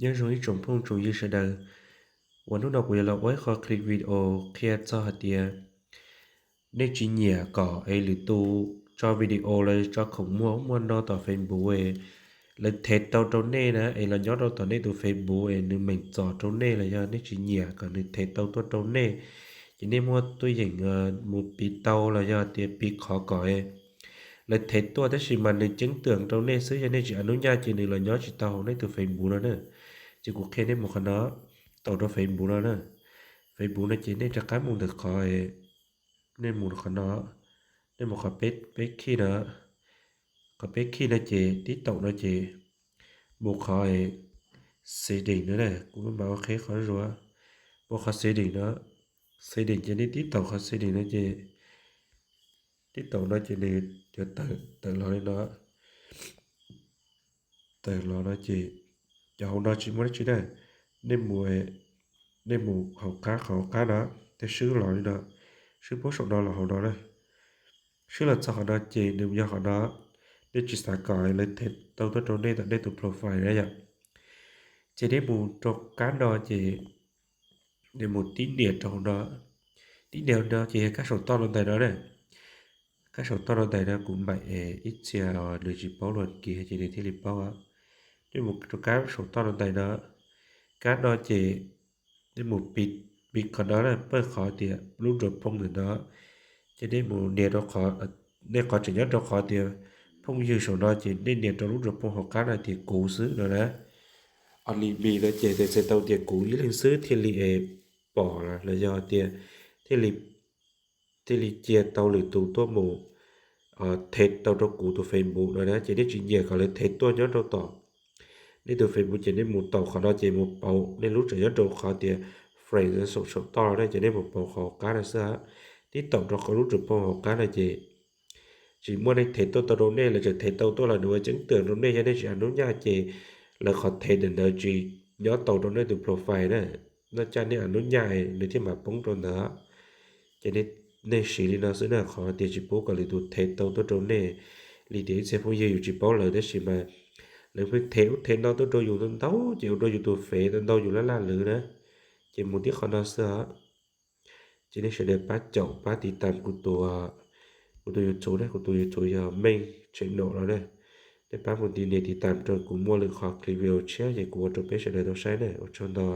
Nyob zoo ib tsoom phooj tsoom ywg sawv daws, uas hnub no kuv yuav los ua ib qho clip video qhia txog hais tias nej tsis nyiam kom es lwm tus tso video los tso khoom muag ub muag no tom Facebook es lawv thev tau rau nej na, es los nyob rau tom nej tus Facebook es nws meem txom rau nej los yog nej tsis nyiam kom nws thev tau tuaj rau nej, ces nej muaj tuaj yeem mus piv tau los yog tias piv qhov kom lawv thev tuaj, tab sis mas nws ceeb twm rau nej xwb, yog nej tsis a nub nyaj ces nws los nyob tsis tau hauv nej tus Facebook no na. Ces kuv qhia nej mus qhov no, taum rau Facebook no na. Facebook no ces nej rov qab mus ntawm qhov, nej mus qhov no, nej mus qhov peb khij no, qhov peb khij no ces tib taum no ces mus qhov setting no na, kuv mam ua qheb qhov zuav, mus qhov setting no, setting ces nej tib taum qhov setting no ces tib taum no ces nws yuav tawm los li no, tawm los no ces cov hauv no tsis muaj dab tsi na. Nej mus, nej mus hauv qab, qhov hauv qab no, tej swb los li no, swb puab saum no los hauv no na. Swb los txog qhov no ces nws yog qhov no, nej tsis xav kom lawv thev tau tuaj rau nej tom nej tus profile na yom. Ces nej mus rau qab no ces nej mus tib nias rau hauv no, tib nias no ces yog kab saum toj no ntais no na. Kab saum toj no ntais no kuv mam es ib txhia nws tsis paub lus Askiv ces nws thiaj li paub. Nej mus rau kab saum toj no ntais no, kab no ces nej mus piv qhov no na, pawg qhov tias lub nraim phooj ntawm no, ces nej mus nias rau qhov, nej qhov tseem nyob rau qhov tias phooj ywg saum no ces nej nias rau lub nraim phooj hauv qab no tias kuv xwb no na. Only me no ces txhais tau tias kuv ib leeg xwb thiaj li es pom los yog tias thiaj li cia tau lwm tus tuaj mus thev tau rau kuv tus Facebook no na. Ces nej tsis nyiam kom lawv thev tuaj nyob rau tom nej tus Facebook ces nej mus taum qhov no ces mus pauv nej lub tseem nyob rau qhov tias friend saum toj no na, ces nej mus pauv qhov hauv qab no xwb. Tib taum rau qhov lub nraim phooj hauv qab no ces tsis muaj neeg thev tuaj tau rau nej, lawv tseem thev tau tuaj los nws ua ceeb twm rau nej, yog nej tsis a nub nyaj ces lawv qhov thev ntawm ntawd tsis nyob tau rau nej tus profile na. Noj caj nej a nub nyaj nws thiaj mam poob rau ntawd. Ces nej siv li no xwb na, qhov tias tsis pub kom lwm tus thev tau tuaj rau nej. Li tias ib txhia phooj ywg yus tsis paub lawv tab sis mas lawv pheej thev ub thev no tuaj rau yus ntau ntau ces ua rau yus tus fev ntau ntau yus laj laj lwv na. Ces mus tib qho no xwb os. Ces nej sawv daws pab caum pab tiv tam kuv tus, kuv tus YouTube ne, kuv tus YouTube yog Meej Channel no na. Nej pab mus tiv nias tiv tam rau kuv, muaj lwm qhov clip video tshiab ces kuv ua rau peb sawv daws tau saib na. Ua tsaug ntau.